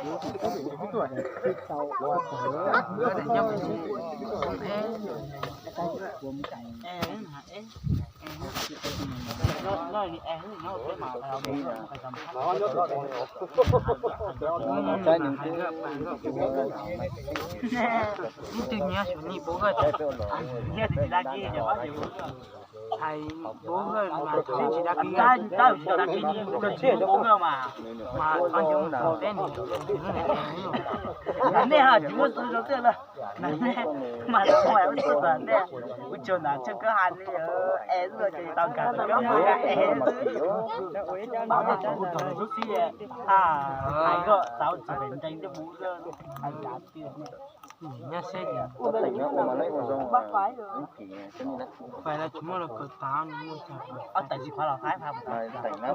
Ib tug nyiam xyov nim bauv hawj, nyiam tsis dag kiv, hais bauv hawj mas tsis dag kiv, tsis dag kiv ni, bauv hawj mas, mas txhob ncu teb nis. Nej ho tsis muaj xov tooj xwb lawm, mas tau ua txuj tas nej, kuv tsuas nram tsheej kawg hais li, es tau kam kawg es, nej tsis ua tau xwb, hais kom tau tsis pem ntees tej bauv hawj. Nyob seb, fais los tsis muaj los kawm tav, muaj tsis, ob tawm tsis qhov los faib,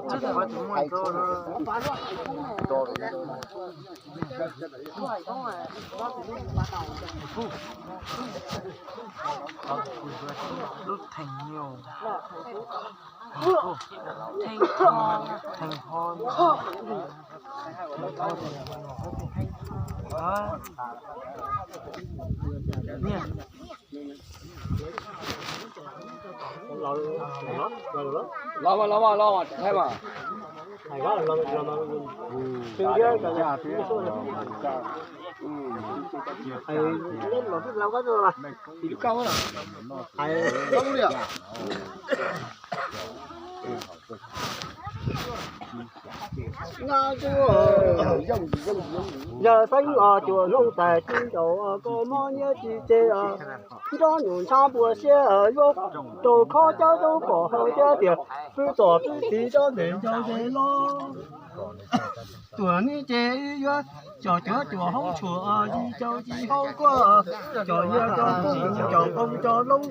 tsis muaj rau. Lub theem nyuj, theem ho, theem ho, niag. Los mas, los mas, los mas, thaij mas. Yawg Xeeb os, cuam noog tais tsis ncaus, koj mob nyiaj tsis tseg os. Nrog nyuam ntshav npua siab yuav rau khob cawb rau kom hau thiab tias pw txom pw txiv rau ntawm yog ze los. Tuam ni ces yuav cov cuav cuam haub tshuam, yim caum yim haub kuaj, cov nyiaj cov kub cov qoob cov loob,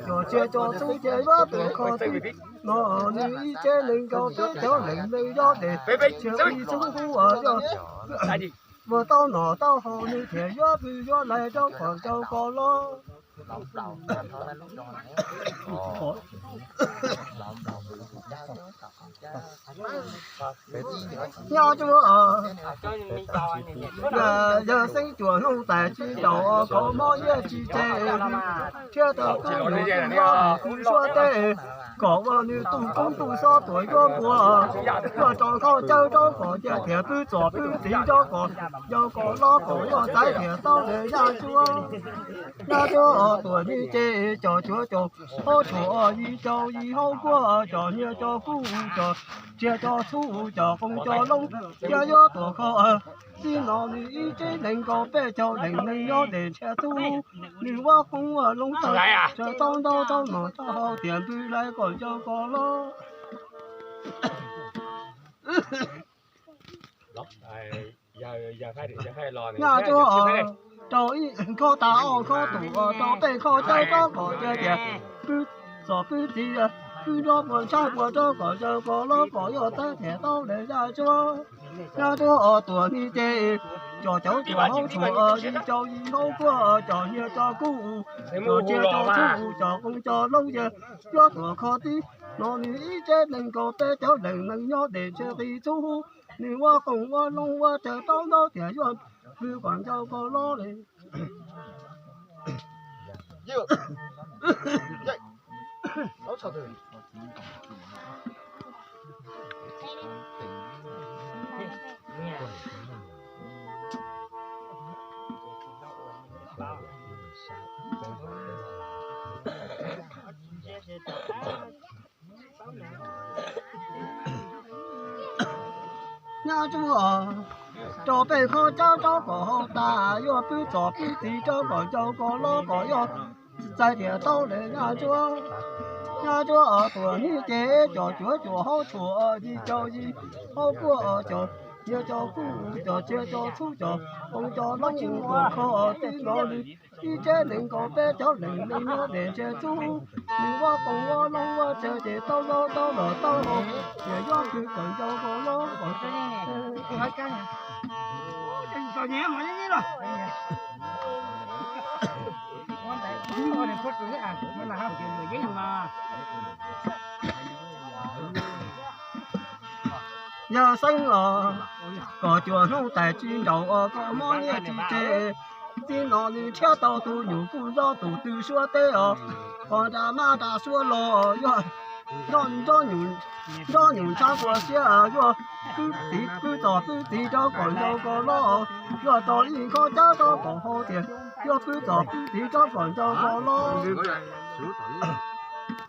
cov tsiaj cov txhuv ces yuav tuam kho tib no. Nws ib tsev nees nkaum peb caug leej nees nyob tes, tshiab qis txhub hu yog ua tau noj tau haus nws thiaj yuav pw yuav lais rau kom ncau koj los. Nyob cuab, yawg Xeeb cuam noog tais tsis ncaus, koj mob nyiaj tsis tseg, thiab tau kub nws tus nyob nws kuj suab teb, kom ua nws tus koob tus xov tuam yuav npua, yuav rau kho cawb rau kom cia thiaj pw txom pw txiv rau kom ncau kom los kom yuav txais thiaj tau le yaj cuab. Yaj cuab tuam ni ces cov cuav cov haub tshuam, yim caum yim haub kuaj, cov nyiaj cov kub cov tsiaj cov txhuv cov qoob cov loob, yog yuav tuam kho tib no. Nws ib tsev nees nkaum peb caug leej nees nyob tes ntshiab txhub, nws ua qoob ua loob tau, tau ntau tau noj tau haus tias pw lais kom ncau kom los. Nyaj cuab, rau ib khob tas ob khob tus, rau peb khob cawb rau kom cia tias pw txom pw txiv, pw nrog puas ntshab puas rau kom ncau kom los kom yuav txais thiaj tau le yaj cuab. Nyaj cuab tuam ni ces cov cuav cov haub tshuam, yim caum yim haub kuaj, cov nyiaj cov kub, cov tsiaj cov txhuv cov qoob cov loob, yog yuav tuam kho tib no. Nws ib tsev nees nkaum peb caug leej nees nyob tes ntshiab qis txhub, nws ua qoob ua loob ua tsaug tau ntau tias yuav pw kom ncau kom los li. Nyaj cuab, rau peb khob cawb rau kom haus tas, yuav pw txom pw txiv rau kom ncau kom los kom yuav txais thiaj tau le nyaj cuab. Nyaj cuab tuam ni ces cov cuav cov haub tshuam, yim caum yim haub kuaj, cov nyiaj cov kub cov tsiaj cov txhuv cov qoob cov loob, tuam kho tib no. Nws ib tsev nees nkaum peb caug leej nees nyob tes ntshiab txhub, nws ua qoob ua loob ua tsaug ces tau ntau tau noj tau haus, tias yuav pw kom ncau kom los kom Yawg Xeeb los, kom cuag hnub tais tsis nraus os, koj mob nyiaj tsis tseg. Txij no nws nrhiav tau tus nyuam kuj nto tus twg suab teb os, qhov nra maj nra suab los yog nrog nyuam ntshav puas siab, yog pwb txom pwb txiv rau kom ncau koj los, yog rau ib khob cawb rau kom hau tias, yog pwb txom pwb txiv rau kom ncau koj los.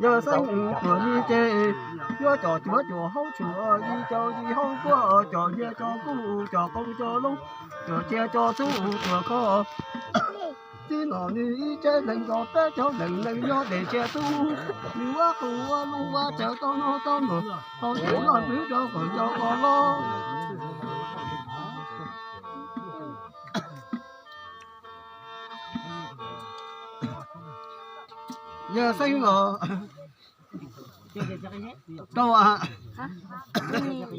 Yawg Xeeb tuam ni ces yuav cov cuav cuam haub tshuam, yim caum yim haub kuab, cov nyiaj cov kub, cov qoob cov loob, cov tsiaj cov txhu tuam kho. Txij no nws ib tsev neeg nkaus peb caug leej neeg nyob deb tsiaj txhu, nws ua qoob ua loob ua tsaws tau noj tau noj, tau noj noj twb rau kom ncau koj los. Yawg Xeeb os, rau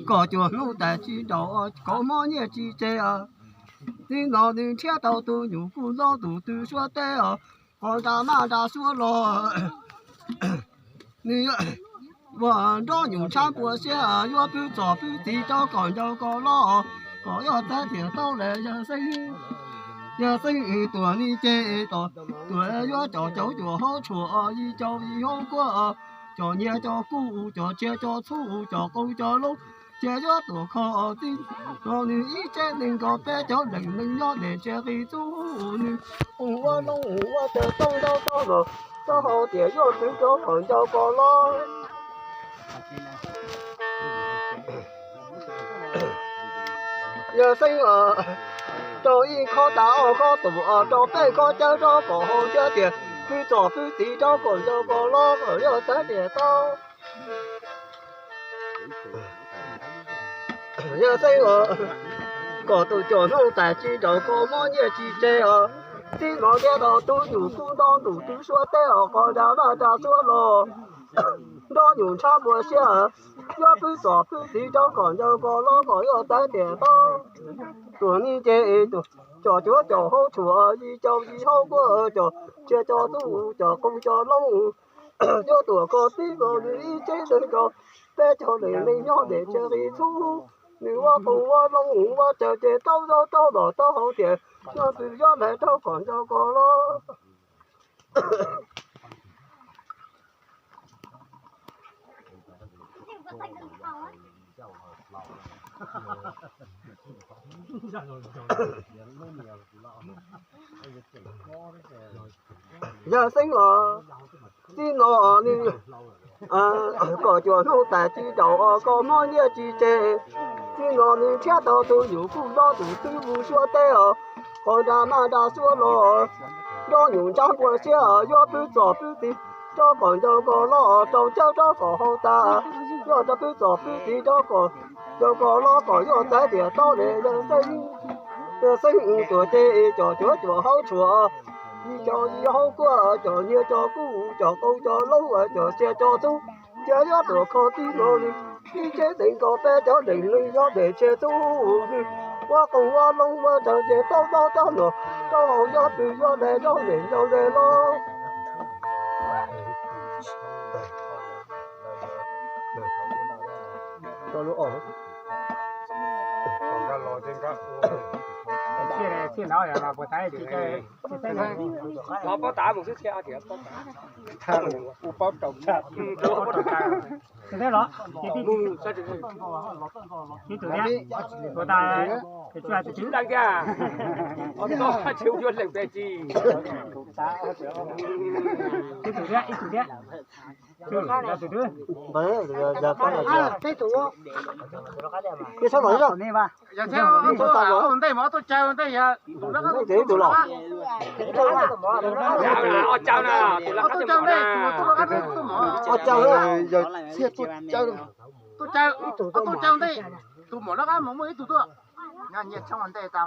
kom cuag hnub tais tsis nraus, koj mob nyiaj tsis tseg os. Txij no nws nrhiav tau tus nyuam kuj nto tus twg suab teb os, qhov nra maj nra suab los nws ua nrog nyuam ntshav puas siab, yuav pwb txom pwb txiv rau kom ncau koj los, kom yog txav tias tau lawm yawg Xeeb. Yawg Xeeb tuam ni ces tuam yuav cov cuav cuam haub tshuam, yim caum yim haub kuab, cov nyiaj cov kub, cov tsiaj cov txhu, cov qoob cov loob, tsiaj yuav tuam kho. Txij no nws ib tsev neeg nkaus peb caug leej neeg nyob deb tsiaj qis txhu, nws ua loob ua tsaws tau noj tau noj, tau hau tias yuav twv rau kom ncau koj los. Yawg Xeeb os, rau ib khob tas ob khob tus os, rau peb khob cawb rau kom hau thiab tias pwb txom pwb txiv rau kom ncau koj los, kom yog txav tias tau. Yawg Xeeb os, kom tus cuam hnub tais tsis nraus, koj mob nyiaj tsis tseg os. Txij no nrhiav tau tus nyuam kuj nto tus twg suab teb os, qhov nra maj nra suab los nrog nyuam ntshav puas siab, yuav pwb txom pwb txiv rau kom ncau koj los, kom yog txav tias tau. Tuam ni ces cov cuav cov haub tshuam, yim caum yim haub kuab, cov tsiaj cov txhu, cov qoob cov loob, yuav tuam kho. Txij no nws ib tsev neeg nkaus peb caug leej neeg nyob deb tsiaj qis txhu, nws ua qoob ua loob ua tsaws ces tau zaub tau mov, tau hau tias yuav twv yuav hlais rau kom ncau koj los. Yawg Xeeb os, txij no nws kom cuam hnub tais tsis nraus, koj mob nyiaj tsis tseg. Txij no nws nrhiav tau tus nyuam kuj nto tus twg mus suab teb os, qhov nra maj nra suab los nrog nyuam ntshav puas siab, yuav pwb txom pwb txiv rau kom ncau koj los, rau cawb rau kom hau tas, yuav rau pwb txom pwb txiv rau kom ncau koj los, kom yog txav tias tau lawm yawg Xeeb. Yawg Xeeb tuam ces cov cuav cuam haub tshuam, yim caum yim haub kuab, cov nyiaj cov kub, cov qoob cov loob, cov tsiaj cov txhu, tsiaj yuav tuam kho. Txij no nws ib tsev neeg nkaus peb caug leej neeg nyob deb tsiaj txhu, nws ua qoob ua loob ua tsaws ces tau zaub tau mov, tau hau yuav twv yuav hlais rau kom ncau koj los. Ib tug thiab, ib tug thiab, ib tug thiab. Ntej mas ob tug caw ntej yog tus loj, ob tug caw ntej, tus loj qab tuaj mov, ob tug caw, ob tug caw ntej, tus mom loj qab mus muaj ib tug tuaj. Nyob nyiaj tshoob ntej tau.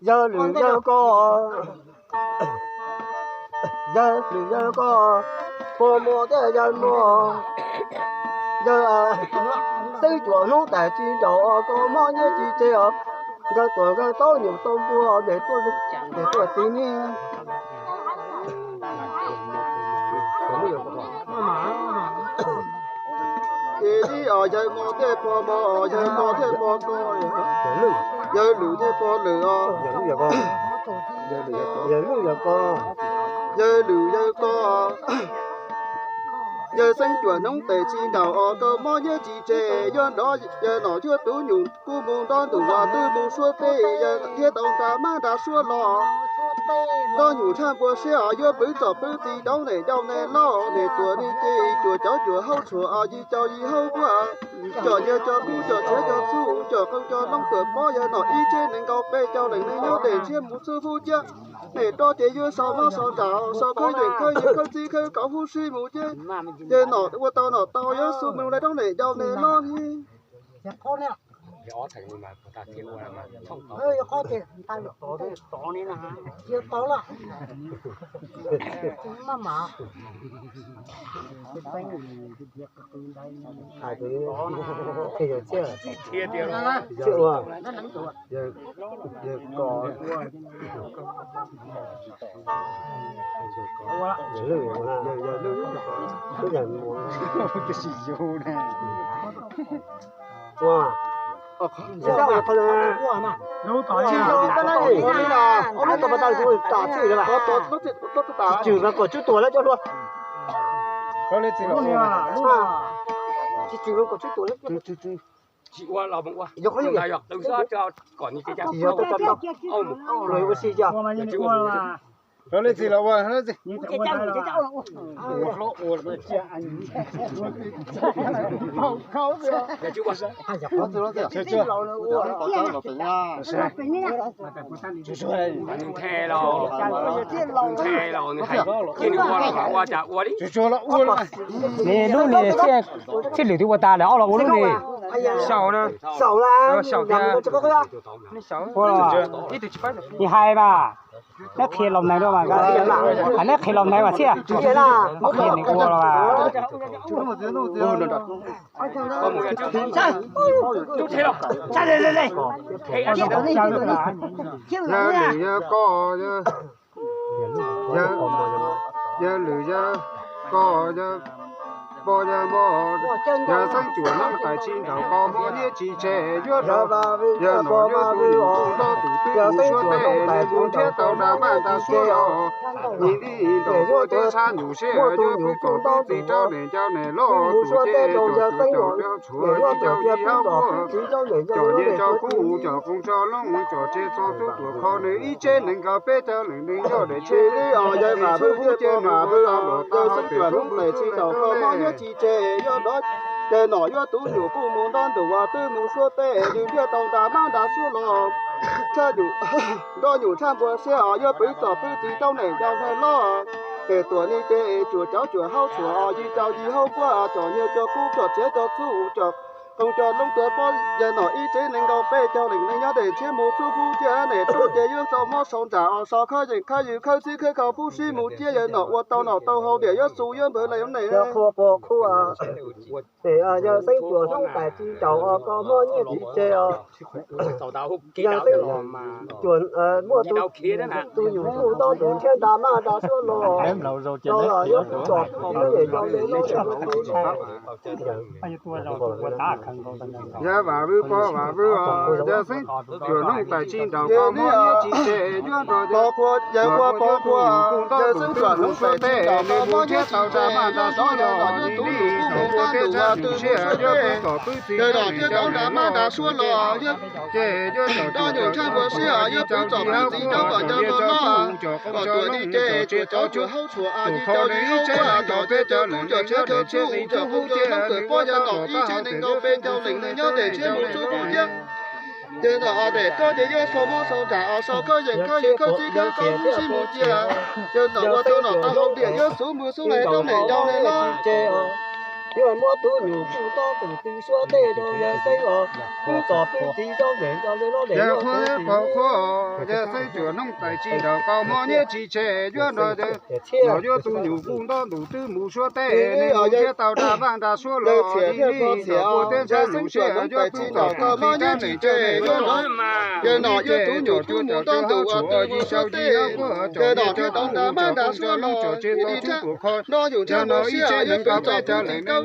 Yawg lwm yawg ko, yawg lwm yawg ko, puas muaj thiab yawg muaj. Yawg Xeeb cuam hnub tais tsis nraus, koj mob nyiaj tsis tseg os. Nkawd tuam nkawd taub nyuam tau npua, ntes tuaj, ntes tuaj txiv niag. Yawg mos thiaj pog mos, yawg kos thiaj pog kos, yawg lwm thiaj pog lwm os. Yawg lwm yawg kos, yawg lwm yawg kos. Yawg xeeb cuam hnub tes tsis nraum os, koj mob nyiaj tsis tseg, yawg nrov yawg nom yawg tub nyuam kuj mus nto ntuj los twb mus suab teb, yawg thiaj tau nra mab nra suab los. Nroj nyuam tshaj npua siab os, yawg pw txom pw txi rau niam yau niam loj, niam tuam niam ces cuam cov cuam haub tshuam os, yig cau yig haub puag. Cov nyiaj cov kub cov tsev cov txhuj cov qoo cov looj tuam pob, yawg nom ib tsev nees nkaum peb caug leej neeg nyob tes ntshiab mus txhub fub ciab. Niam roj ces yawg sau mob sau ntsam, sau khawb yeem khawb yeem khawb txij khawb kaus fub sib mus ciab. Yawg nom ua tau nom tau, yawg xub mus lawm rau niam yau niam loj li. Tsis tswm kom tsub tuag lawm cov hluas. Tsis tswm kom tsub tuag lawm. Yog qhov yog ua si yog. Rau leej txiv los ua, nthe los, nthe los nws hais, ces nws ua los mas ua cas ua li. Nws lub niag txhiaj lwm twb ua tas lawm, ob los ua lub niag. Xyaum na, xyaum thiab. Ua los, nws hais mas, neb qhia los neeg dua mas, neb qhia los neeg mas thiab. Qhia nws ua los mas. Yawg lwm yawg koj, yawg lwm yawg koj, yawg pog yawg mos, yawg xeeb cuam hnub tais tsis nraum koj mob nyiaj tsis tseg, yuav rau yawg nom yuav tus nyuam kuj nto tus twb mus suab teb, nws mus nrhiav tau nra maj nra suab los. Nim li nraum ua teb tshab nyuam siab, yuav pw kom tub txis rau niam yau niam loj tus ces cov cuav cov tshuam, yawg cov yig haub puag, cov nyiaj cov kub cov qoo cov looj cov tsev txo tub tuam kho nws ib tsev nees nkaum peb caug leej neeg nyob tes ntshiab mus txhub fub ciab, nws ua tau los tau hauv pem hnub mus txhub leej tau lej. Yawg nom yuav tub nyuam kuj mus nto ntuj uas twb mus suab teb, nws nrhiav tau nra mab nra suab los. Tshaj nyuam, nroj nyuam tshaj npua siab os, yuav pw txom pw txi rau niam yau niam loj, niam tuam niam ces cuam cov cuam haub tshuam os, yig cau yig haub puag, cov nyiaj cov kub cov tsev cov txhuj cov qoo cov looj tuam pob, yawg nom ib tsev nees nkaum peb caug leej neeg nyob tes ntshiab mus txhub fub ciab, niam roj ces yawg sau mob sau ntsam os, sau khawb yeem khawb yws khawb txij khawb kaus fub sib mus ciab, yawg nom ua tau nom tau haus diam yuav xu yuav npawg lawm niam. Yawg qhua pog qhua, yawg xeeb cuam hnub tais tsis nraum os, koj mob nyiaj tsis tseg os. Yawg xeeb cuam muaj tus nyuam kuj nto tus nrhiav nra maj nra suab los. Rau los yuav pw txom pw txi rau niam yau niam loj. Yawg vam vwj pog vam vwj os, yawg xeeb cuam hnub tais tsis nraum koj mob nyiaj tsis tseg, yuav rau yawg pog qhua, yawg pog qhua, yawg xeeb cuam hnub tais tsis nraum koj mob nyiaj tsis tseg, yuav rau yawg nom yuav tus nyuam kuj mus nto tus uas twb mus suab teb, yawg nom nrhiav tau nra maj nra suab los. Nroj nyuam tshaj npua siab os, yuav pw txom pw txi rau kom yawg niam loj, kom tuam niam ces cuam cov cuam haub tshuam os, yig cau yig haub puag, cov tsev cov kub cov tsev cov txhuj cov qoo cov looj tuam pob, yawg nom ib tsev nees nkaum peb caug leej neeg nyob tes ntshiab mus txhub fub ciab. Yawg nom tes roj ces yawg sau mob sau ntsam os, sau khawb yeem khawb yws khawb txij khawb kaus fub sib mus ciab. Yawg nom ua tau nom tau haus diam yuav xu mus xub lej rau niam yau niam loj. Yawg muab tus nyuam kuj nto tus twg suab teb rau yawg xeeb os, pw txom pw txi rau niam yau niam loj. Yawg qhua pog qhua, yawg xeeb cuam hnub tais tsis nraum koj mob nyiaj tsis tseg, yuav rau yawg nom yuav tus nyuam kuj nto tus twb mus suab teb, nws mus nrhiav tau nra maj nra suab los. Ib hnub nraum ua teb tshab nyuam siab, yuav pw txom pw txi rau niam yau niam loj. Yawg nom yuav tus nyuam kuj mus nto tus uas twb mus suab teb, yawg nom nrhiav tau nra maj nra suab los. Ib hnub nraum ua teb tshab nyuam siab, yuav pw txom pw txi rau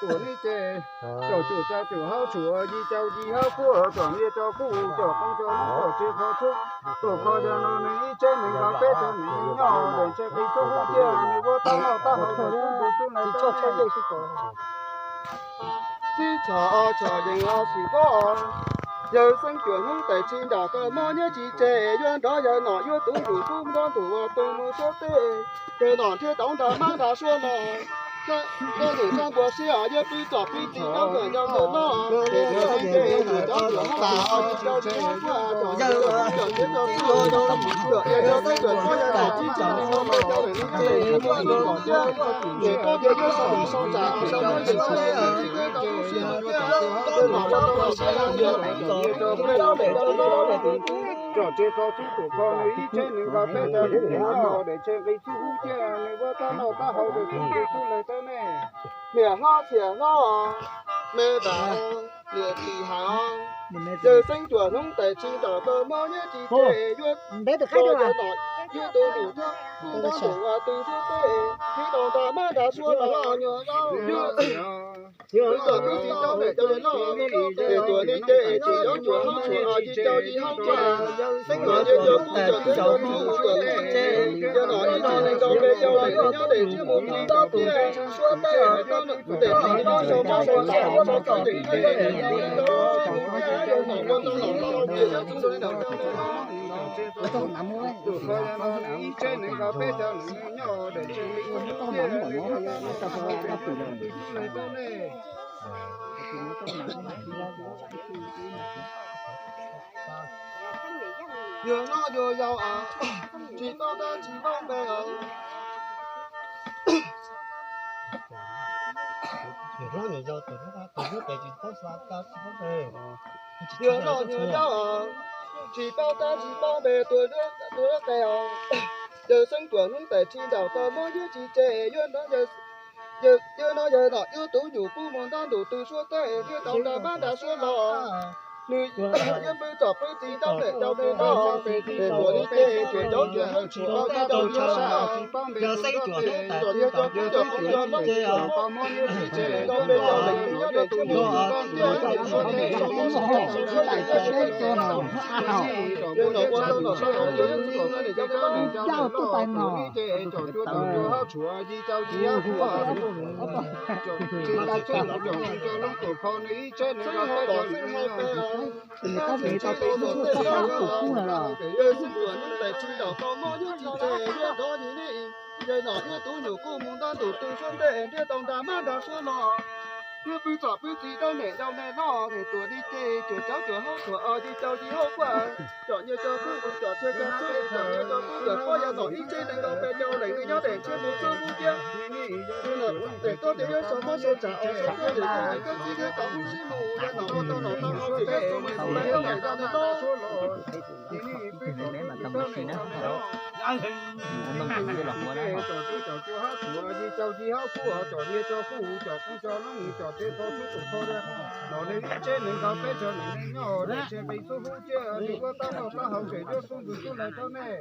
tuam nej ces, caum cuam caum cuam hauv tshuam, yim caum yim hauv kuaj, caum nyiaj caum kub, caum qoob caum loo, caum tsev qhov tshoob, caum kho yog no nws ib tsev neeg, nkaus peb tsev neeg nyob, ntshe qis tshoob hub ciaj nws ua tau noj tau haus, nws xub ntiag xub nais tau nej. Sib txhom txhom yees los sim pob, yawg xeeb cuam hnub tais tsis nram koj mob nyob tsis tseg, yuav nrov yawg nom yuav tus ntsuj pub nrov ntug ua tus mus suab teb, yawg nom nrhiav tau nra mab nra suab los, Koj tus sab npua siab os, yog pw tsom pw txi koj kawm nco kawm noj, es tuam li ces tuam cov tuam hauj tuam o tsis cau tsis hauj kuaj, tuam tuam txiav tuam tub tuam txiav tuam tub, tuam yog tuam tuam pob yog tuam tib tsis li no, tuam cau lawm li nyob lawm tsis muaj tub muaj tiag, es koj tias koj sau lus sau tsam sau muab yus tsis tau tub tsis tau tub siab no thiab, yog nom koj tau los siab no tias, tsom tsev tso xub tuam kho nws ib tsheb nws nqa peb cov nws noj daim tsheb nqi xub hub thiab nws ua tab noj tab haus rau xub nqi xub lawv tau nej. Niam hlob txiam hlob, me tas niam tsis hais os. Yawg Xeeb Cuam hnub tais tsis ntaus tau mob nyob tsis ces yuav tso yawg nom yug tus nus thiab kuj nrog nraum ua tw suab teb, twb tau nra mab nra suab los nyuag zaub. Yog txom tub txiv rau niam rau yawg noj, es tuam li ces tsis cov cuam hauj tsuam os, yig cau yig hauj kuaj, xeeb los yawg cov kuj cov txiv cov tub tuam txiv ces, yawg nom ib no neeg rau peb cau lawm nyob daim ntsej muag li tau tiag, suab teb daim tib tau sau mob sau tsam sau txoj kev nyob daim ntsej muag li tau, yawg nom ua tau los tau ces yawg txub rau li ntawd. Tus qhov yog no nws ib tsheb nws nqa peb cov nws noj daim tsheb nqi xub hub thiab nws ua tab noj tab haus rau xub nqi xub lawv tau nej. Yawg hlob yawg yau, tsis paub tab tsis paub npe os. Yawg hlob yawg yau, tus hlub tus hlub tes tsis paub xav tab tsis paub npe. Yawg hlob yawg yau, tsis paub tab tsis paub npe, tus hlub tus hlub tes os. Yawg Xeeb Cuam hnub tais tsis ntaus tau mob nyob tsis ces yuav nrog yawg, yawg no yawg nom yug tub nyuam kuj mus nrog nraum tw suab teb thiab tau nra mab nra suab los. Nws yuav pw tsom pw txi rau niam rau txiv noj, es tuam li ces tsuas cov cuam hauj tsuam os, yig cau yig hauj kuaj, yawg Xeeb Cuam hnub tais tsis ntaus tau mob nyob tsis ces, yawg nom ua tau los sau mob sau tsam sau txoj kev nyob daim ntsej muag li tau tiag, yawg nom ua tau los sau mob yawg txiv no niam yau tub tais no li ces tsom cuam tau cuam hauj tsuam yig cau yig hauj kuaj, tsis tas txheej los cov neeg cov lub tuam kho nws ib tsheb nws nqa peb cov nws noj. Yawg Xeeb Cuam hnub tais tsis ntaus tau mob nyob tsis ces yuav nrog yawg ni, yawg nom yug tub nyuam kuj mus nrog nraum tw suab teb thiab tau nra mab nra suab los. Yuav pw tsom pw txi rau niam rau nej noj, es tuam li ces tsuas cov cuam hauj tsuam os, yig cau yig hauj kuaj, tsom nyias cov kub com txhia cov txhub, tsom nyias cov kub com pob, yawg nom ib tsheb nees nkaum peb cov leej twg nyob daim ntsej muag xub hub thiab. Yawg nom tes koj tias yuav sau mob sau tsam os, sau koj yawm koj niam koj txiv thiab tau hub sib mus, yawg nom ua tau los tau los tau thiab tau mus tau los tau niam rau nej noj. Tsom cuam hauj tsuam yig cau yig hauj kuaj, tsom nyias cov kub com kub cov noob, tsom tsev tso xub tuam kho, nom nws ib tsheb nws nqa peb cov nws noj daim tsheb nqi xub hub thiab nws ua tab noj tab haus rau xub nqi xub lawv tau nej.